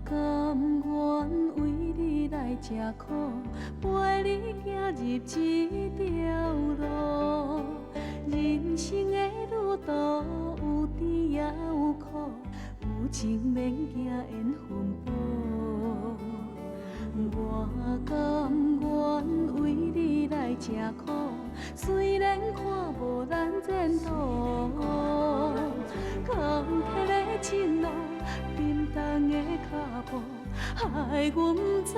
甘願為你來吃苦，陪你行入這條路。人生的旅途有甜也有苦，有情免驚緣分薄。我甘願為你來吃苦，雖然看無咱前途，坎坷的情路，沉重的腳步，害阮不知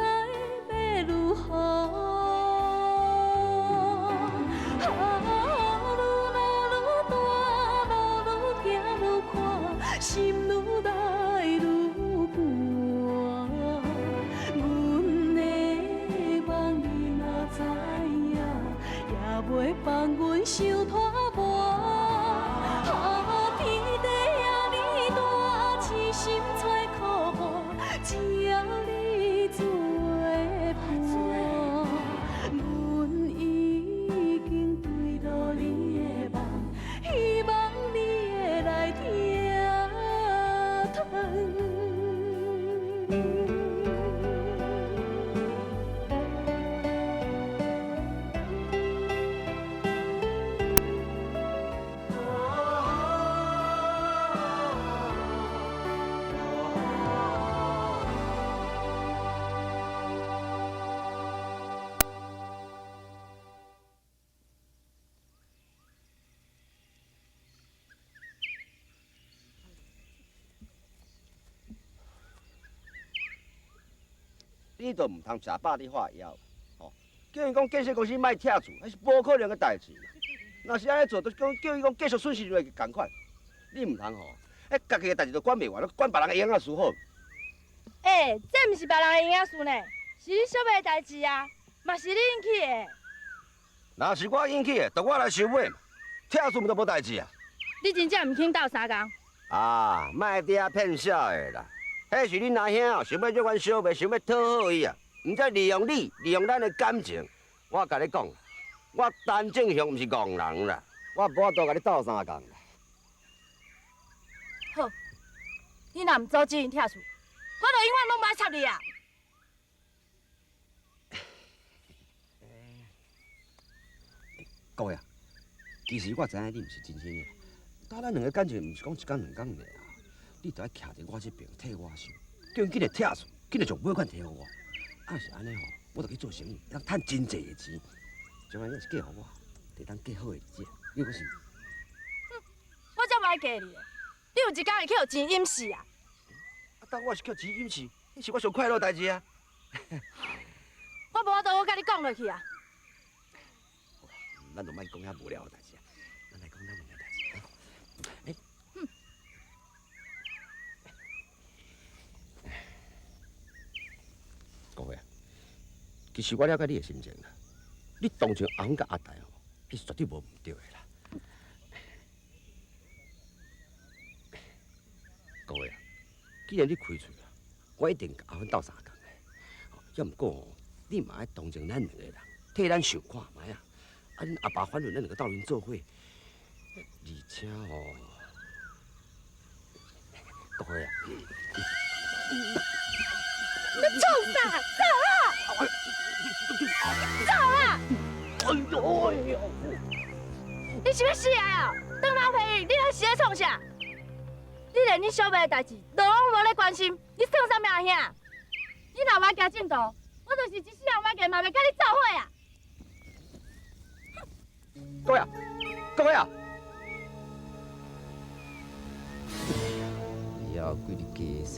欲如何。啊，愈老愈大，路愈行愈宽，心愈来愈寒。阮的梦你若知影，也袂放阮伤拖磨。啊，天地遐尔大，痴心找苦无，只要你做伴。阮已經坠落你的夢，希望你會來疼疼。你就毋通食饱咧发枵，吼！叫伊讲建设公司莫拆厝，彼是无可能的代志。若是按呢做，就讲叫伊讲继续损失落去仝款。你毋通吼，彼家己的代志都管袂完，管别人的营养师好。欸，这毋是别人的营养师呢，是你小妹的代志啊，嘛是你引起的。若是我引起的，就我来收尾嘛。拆厝毋就无代志啊？你真正毋肯斗相共？啊，莫伫遐骗笑的啦！彼是恁阿兄哦，想欲约阮小妹，想欲讨好伊啊，毋才利用你，利用咱的感情。我共你讲，我陈正雄毋是戇人啦，我无法度共你斗相共啦。好，你若毋阻止𪜶拆厝，我就永远拢袂插你啊！各位啊，其實我知影你毋是真心的，但咱兩个感情毋是講一工兩工爾啊。你著愛徛佇我這邊替我想，叫𪜶緊來拆厝，緊來將尾款提予我。啊，是按呢吼，我著去做生意，會當趁真濟的錢。將來你若是嫁予我，就會當過好的日子。你講是？哼，我才無愛嫁你，你有一工會去予錢淹死啊！啊，當我是去予錢淹死，彼是我上快樂的代志啊！我無法度，我共你講落去啊！咱就莫講遐無聊的代志啊，咱來講咱兩个代志。欸，各位啊，其實我了解你的心情啦。你同情阿芬佮阿大吼，彼是絕對無毋對的啦。各位啊，既然你開喙啊，我一定共阿芬鬥相共的。抑毋過吼，你嘛愛同情咱兩个人，替咱想看覓啊。啊，恁阿爸反對咱兩个鬥陣做伙，而且吼，各位啊，你創啥？走啦！走啦！哎呦哎呦！你是欲死啊？當老朋友，你還是咧創啥？你連你小妹的代誌都攏無咧關心，你算啥物阿兄？你若無愛行正途，我就是一世人無愛嫁嘛袂佮你做伙啊！各位啊，各位啊！以後規日加洗。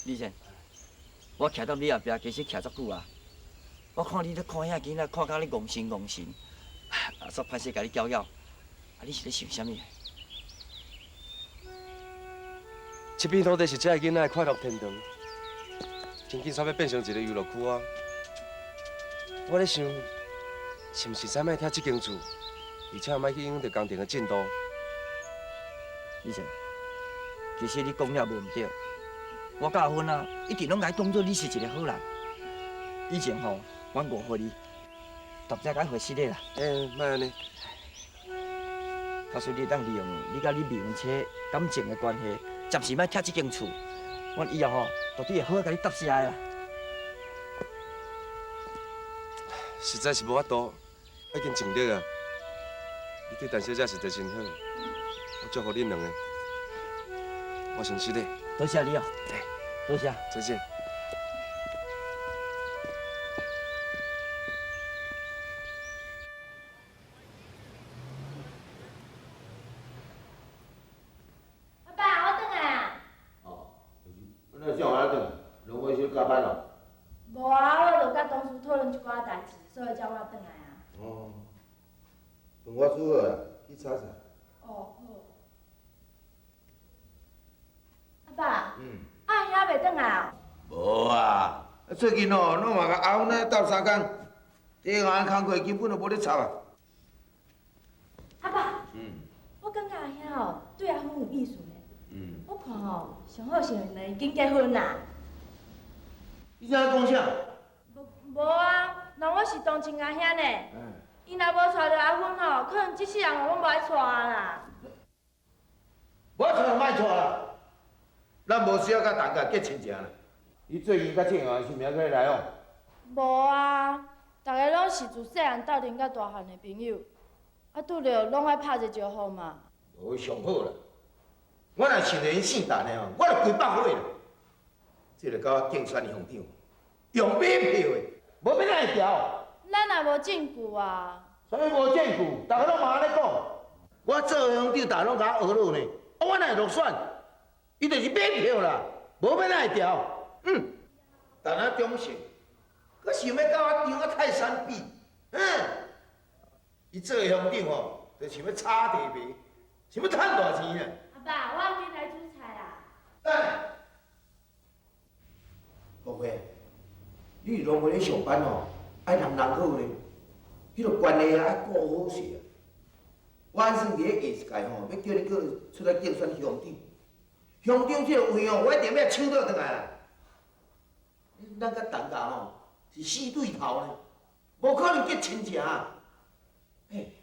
李健，我徛踮你後壁，其實徛足久啊。我看你咧看遐囡仔，看甲你戆神戆神，啊，煞歹勢共你攪擾。啊，你是咧想啥物？這片土地是這个囡仔的快樂天堂，真緊煞欲變成一个遊樂區啊！我咧想，是毋是使莫拆這間厝，而且莫去影響著工程的進度？李生，其實你講遐無毋對，我佮阿芬啊，一直攏共伊當做你是一个好人。以前吼，阮誤會你，大只共回失禮啦。欸，莫按呢。假使你會當利用你佮你未婚妻感情的關係，暫時莫拆這間厝，阮以後吼，絕對會好好共你答謝的啦。實在是無法度，已經盡力啊。你對陳小姐實在真好，我祝福恁兩個。我先失禮。多謝你哦。多謝。再見。阿爸，我轉來啊。哦，你叫我來轉，攏我先加班咯。無啊，我著佮同事討論一寡代誌，所以才晚轉來啊。哦，飯我煮好啊，去炒菜。哦，好。阿爸。阿兄袂轉來哦？無啊，最近哦，攏嘛共阿芬咧鬥相共，這個工課根本就無咧插啊。阿爸。我感覺阿兄哦，對阿芬有意思呢。我看哦，上好是兩个緊結婚啦。你這講啥？無啊，人我是同情阿兄呢。伊若無娶著阿芬吼，可能這世人攏無愛娶啦。無愛娶就莫娶啦，咱無需要佮陳家結親情啦。伊最近佮鄭豪是毋是閣來往？無啊，逐个攏是自細漢鬥陣到大漢的朋友，啊，拄著攏愛拍一個招呼嘛。無上好啦，我若想著𪜶姓陳的吼，我就規百火啦。這个佮我競選鄉長，用買票的，無欲哪會調？咱也無證據啊。啥物無證據？逐个攏嘛按呢講。我做鄉長，逐个攏共我呵咾呢。啊，我哪會落選？伊就是買票啦，無欲哪會調？嗯，陳啊中信，閣想欲佮我張啊泰山比？嗯，伊做鄉長吼，就想欲炒地皮，想欲趁大錢啊！阿爸，我緊來煮菜啦。等下，國輝，你伫農會咧上班吼，愛人人好呢，彼个關係啊愛顧好勢啊。我按算佇咧下一屆吼，欲叫你閣出來競選鄉長，鄉長這个位哦，我一定欲搶倒轉來啦。咱佮陳家吼是死對頭呢，無可能結親情啊。嘿，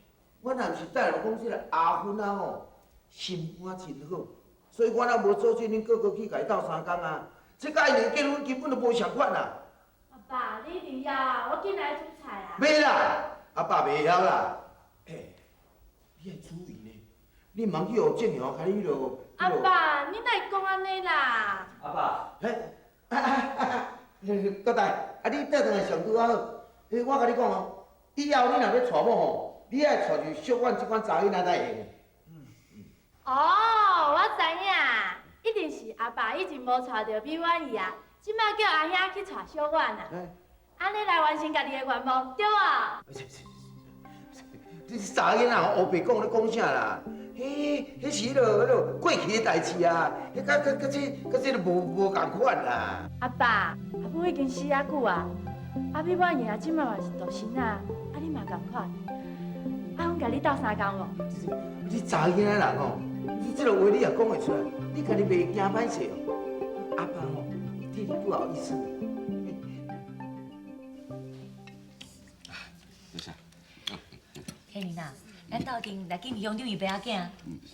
我若毋是等下講這个阿芬啊吼，心肝真好，所以我若無阻止恁哥哥去共伊鬥相共啊。這佮𪜶兩个結婚根本就無相款啦。阿爸，你一定枵啊，我緊來煮菜啦。袂啦，阿爸袂曉啦。欸，你愛注意呢，你毋通去予鄭陽共你彼落。阿爸，你哪會講按呢啦？阿爸。嘿，國大，啊你倒轉來上拄仔好。欸，我共你講哦，以後你若欲娶某吼，你愛娶就小阮這款查某囡仔才會用。哦，我知影，一定是阿爸以前無娶著美婉儀啊，這擺叫阿兄去娶小婉啊，按呢來完成家己的願望，對無？你查某囡仔烏白講咧講啥啦？彼彼是彼落彼落過去的代誌啊，彼佮佮佮這佮這個無無仝款啦。阿爸，阿母已經死啊久啊，阿美婉儀啊，這擺嘛是獨身啊，啊你嘛仝款，啊阮共你鬥相共無？你查某囡仔人哦，你這个話你也講會出來，你家己袂驚歹勢哦？阿爸吼，替你不好意思。多謝。天林啊，咱鬥陣來見鄉長伊爸仔囝。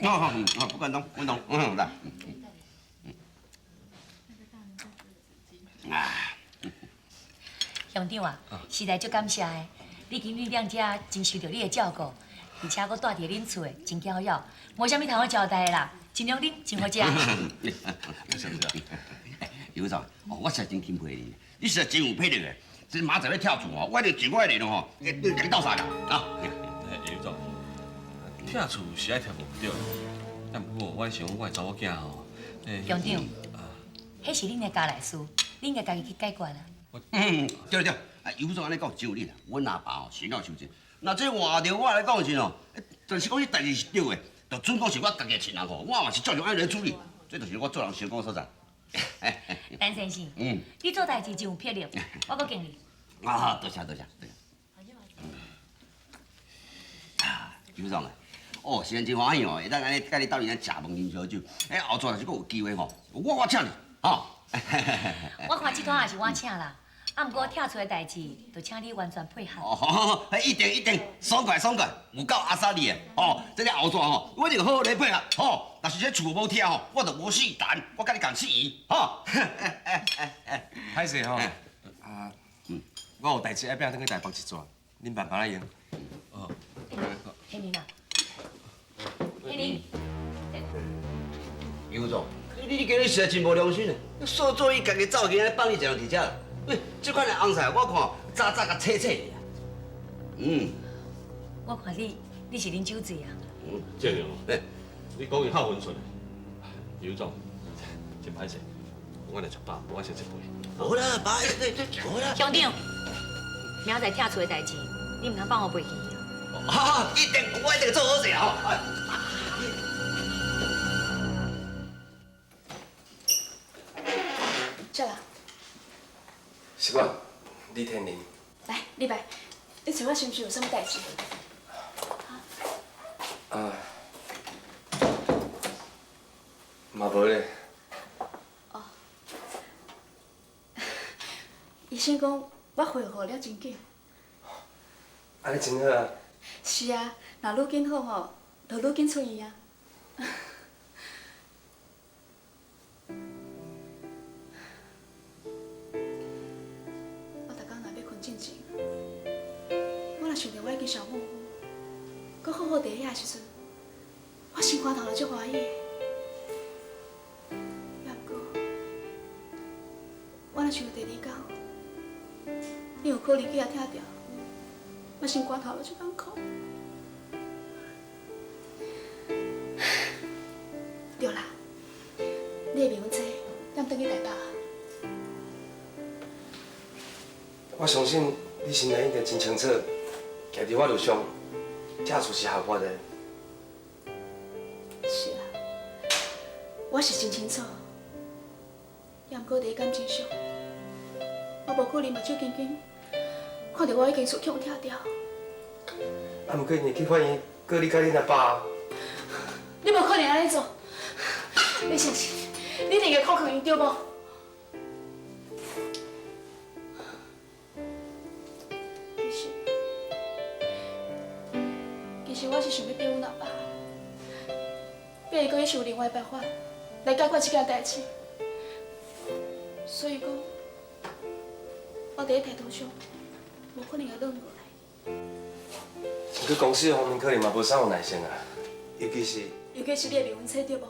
好好，好，不敢當，不敢當，嗯，來。鄉長啊，實在足感謝的，你今日兩遮真受著你的照顧，而且閣蹛佇恁厝的，真嬌枵，無啥物通好交代的啦，真兩恁真好食。是不是？尤總，哦，我實在真欽佩你，你實在真有魄力的。這明仔載欲拆厝哦，我一定盡我的力量吼，共你鬥相共啊。尤總，拆厝是愛拆無毋對，但毋過我想我的查某囝吼，鄉長，彼是恁的家內事，恁應該家己去解決啊。嗯，對對，啊，尤總按呢講真有理啦。阮阿爸吼是老受盡，若這換著我來講時吼，就是講這代誌是對的，就準講是我家己的親人吼，我嘛是照樣按呢處理。這這就是我做人成功所在。陳先生，你做代誌真有魄力，我閣敬你。啊，多謝多謝多謝。啊，邱總啊，哦，實在真歡喜哦，會當按呢佮你鬥陣食飯啉燒酒。欸，後逝若是閣有機會吼，我請你，吼。我看這摊也是我請啦，啊，毋過拆厝的代誌，就請你完全配合。哦，一定一定，爽快爽快，有夠阿薩利的，哦，這个後逝吼，我一定好好來配合，吼。若是這厝無拆吼，我就無死等，我佮你共死伊，吼。歹勢吼，啊，我有代誌愛變轉去台北一逝，恁慢慢來用。哦。黑寧啊，黑寧。尤總，你今日實在真無良心嘞！說做伊家己走去，放你一人佇遮。喂，這款的紅菜，我看早早共切切。嗯。我看你，你是啉酒醉啊？嗯，正哦。你講伊較分寸。尤總，真歹勢，我若食飽，我先一杯。無啦，爸，無啦。鄉長，明仔載拆厝的代誌，你毋通放我袂記。好好，一定，我一定做好勢吼。啥啦？是我，李天林。來，李白，你找我是毋是有啥物代誌？啊，嘛無咧。哦。醫生講我恢復了真緊。按呢真好啊。是啊，若愈緊好吼，就愈緊出院啊。我逐工若欲睏進前，我若想著我已經小母閣好好佇遐的時陣，我心肝頭就足歡喜的。也毋過，我若想著第二工，你有可能去遐拆掉，我心肝頭就足艱苦。對啦，你的未婚妻敢轉去台北啊？我相信你心內一定真清楚，徛佇法律上，拆厝是合法的。是啊，我是真清楚，也毋過佇感情上，我無可能目睭金金看著我彼間厝予人拆掉。啊，毋過你去法院告你佮恁阿爸。你無可能按呢做，你相信，你一定會苦勸伊對無？其實我是想欲逼阮阿爸，逼伊閣去想另外辦法來解決這件代誌。所以講，我佇咧態度上無可能會軟落來。毋過公司方面可能嘛無啥有耐性啊，尤其是你的未婚妻對無？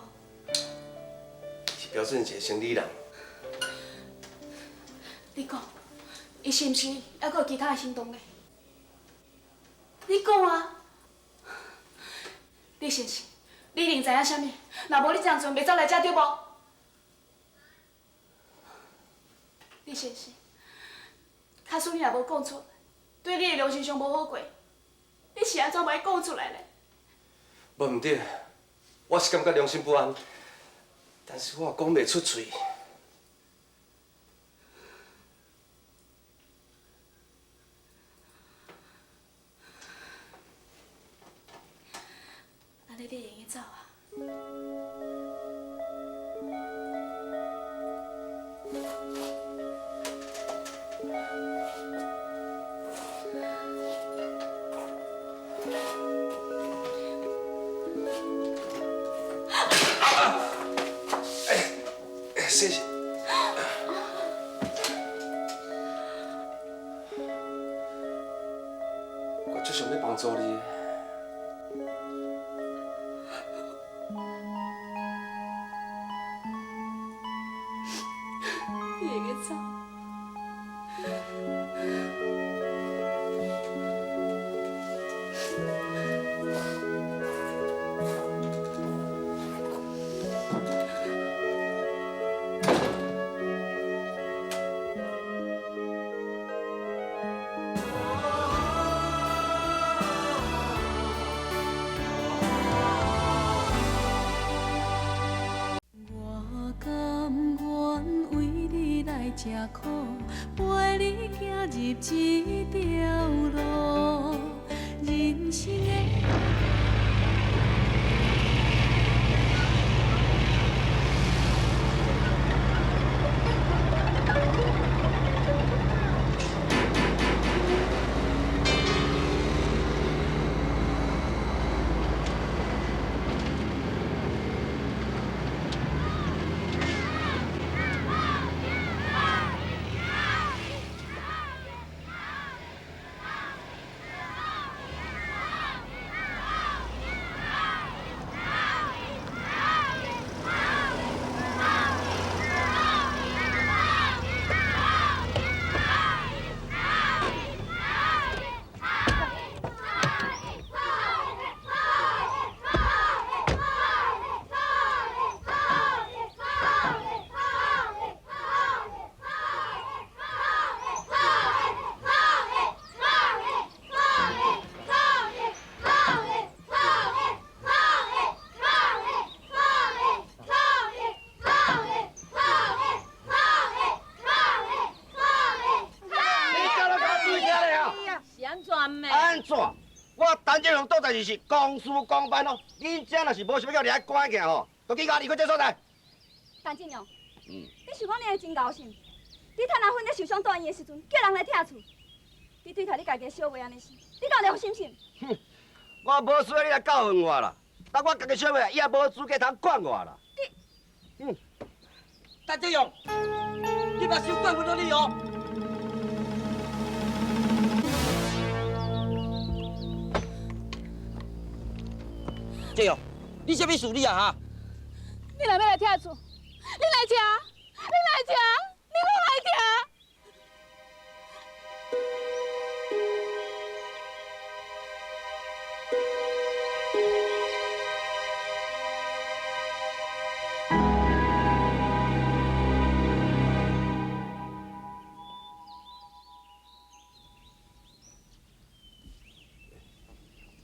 是標準一個生理人。你講，伊是毋是猶閣有其他的行動呢？你講啊！李先生，你一定知影啥物？若無你這樣陣袂走來遮對無？李先生，假使你若無講出，對你的良心上無好過，你是按怎袂講出來咧？無毋對，我是感覺良心不安，但是我講袂出喙。按呢你會用得走啊？謝謝。我足想欲幫助你。你會用走。我吃苦，陪你行入这条路，人生的。是公事公办哦，恁这若是无想欲叫你来关起来吼，就紧共离开这所在。陈志良，你想讲你会真高兴？你趁阿芬咧受伤住院的时阵，叫人来拆厝，你对待你家己的小妹按呢是，你敢有良心心？哼，我无需要你来教训我啦，但我家己小妹伊也无资格通管我啦。你，陈志勇，你目睭过分了你哦。志勇，你啥物事你啊哈？你若欲来拆厝，你来吃，你来吃，你拢来吃。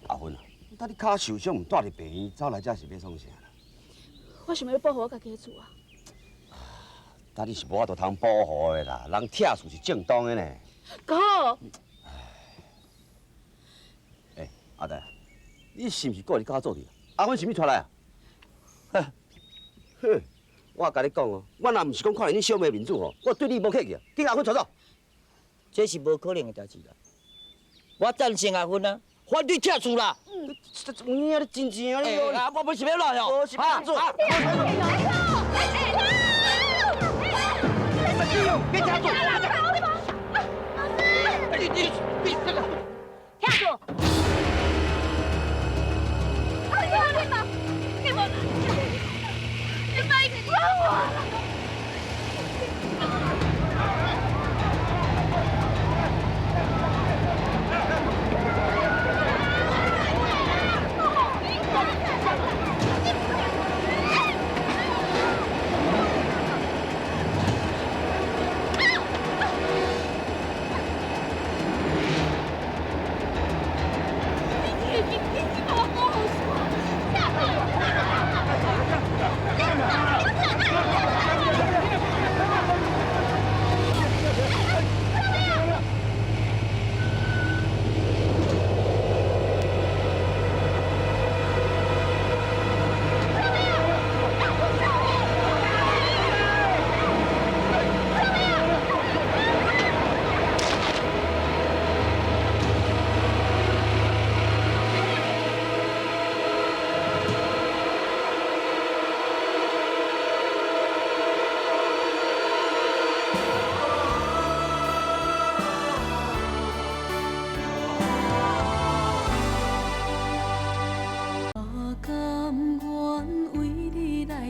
阿芬啊，搭你跤受伤，毋蹛伫病院，走来遮是欲创啥啦？我想欲保护我家己的厝啊。搭你是无法度通保护的啦，人拆厝是正当的呢。哥。欸，阿弟，你是毋是故意佮我做伙？阿芬是毋是带来啊？哼，我共你讲哦，我若毋是讲看著恁小妹面子吼，我对你无客气啊，紧阿芬带走。这是无可能的代志啦。我赞成阿芬啊。反对拆厝啦！这有影你真正啊！你啊，我不是欲乱哦，无是欲按怎？别拆厝！你这个拆厝！你你你别管我啦！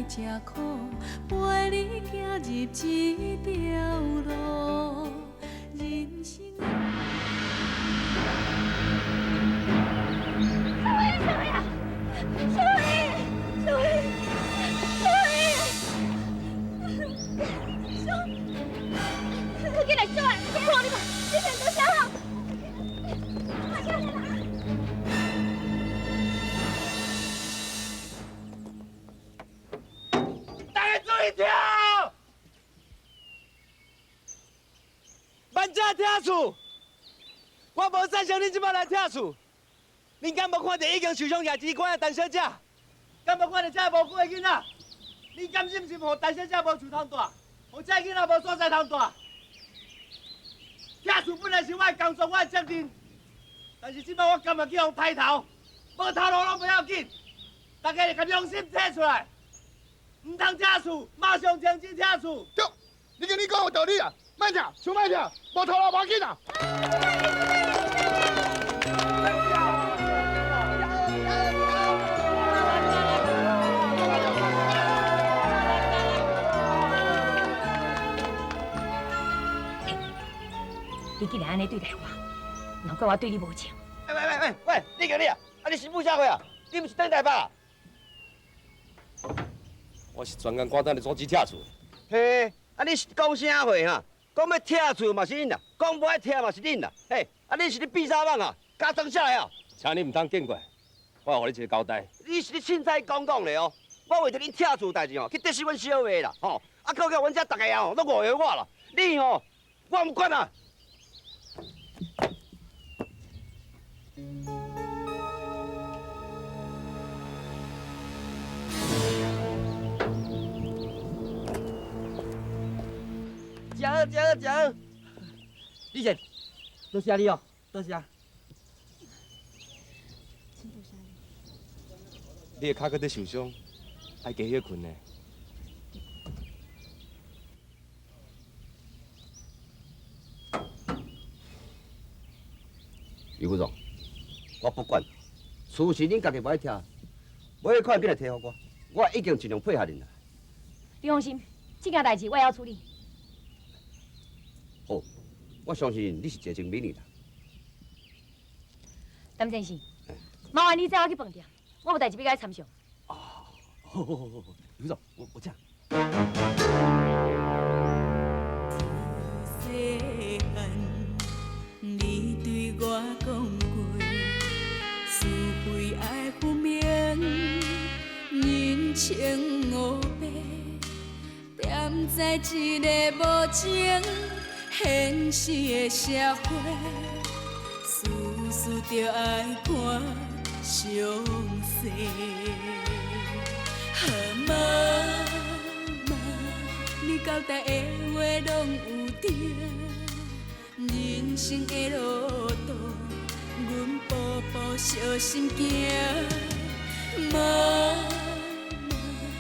吃苦，陪你行入这条路，人生。小伟，小伟啊！小伟，小伟，小伟，小，快进来，小伟，我抱你嘛，你先多谢哈。大家注意听！爱拆厝，我无赞成恁这摆来拆厝。恁敢无看著已经受伤也机关的陈小姐？敢无看著这无辜的囡仔？你敢信是予陈小姐无厝通住，予这囡仔无所在通住？拆厝本来是我的工作，我的责任，但是这摆我甘愿去予抬头，无头路拢不要紧，大家共良心提出来，毋通拆厝，马上停止拆厝。对，你跟你讲有道理啊，莫拆，厝莫拆，无头路无要紧啊。你竟然按呢对待我，难怪我对你无情。喂喂喂喂，你叫你啊？啊你是母啥货啊？你毋是转台北啊？我是专工赶等咧阻止拆厝。嘿，啊你是讲啥话哈？讲欲拆厝嘛是恁啦，讲无爱拆嘛是恁啦。嘿，啊你是咧变啥梦啊？敢装啥来啊？请你毋通见怪，我予你一个交代。你是咧凊彩讲讲咧哦。我为著恁拆厝代志吼，去得失阮小妹啦，吼。啊，阁叫阮遮逐家吼拢误会我啦。你吼，我毋管啊。食好，食好，食好。李姐，多谢你哦，多谢。真多谢你。你的跤阁伫受伤，爱加歇睏呢。余副总，我不管，厝是恁家己无爱拆，尾款紧来提予我，我已经尽量配合恁啦。你放心，这件代志我会晓处理。好，我相信你是一个精明的啦。陈先生，麻烦你载我去饭店，我有代志欲共你参详。好好好好，余副总，我这样。细汉，你对我讲过，是非爱分明，人情乌白，踮在这个无情现实的社会，事事著爱看详细。啊妈妈，你交代的话拢有对，人生的路途，阮步步小心行。妈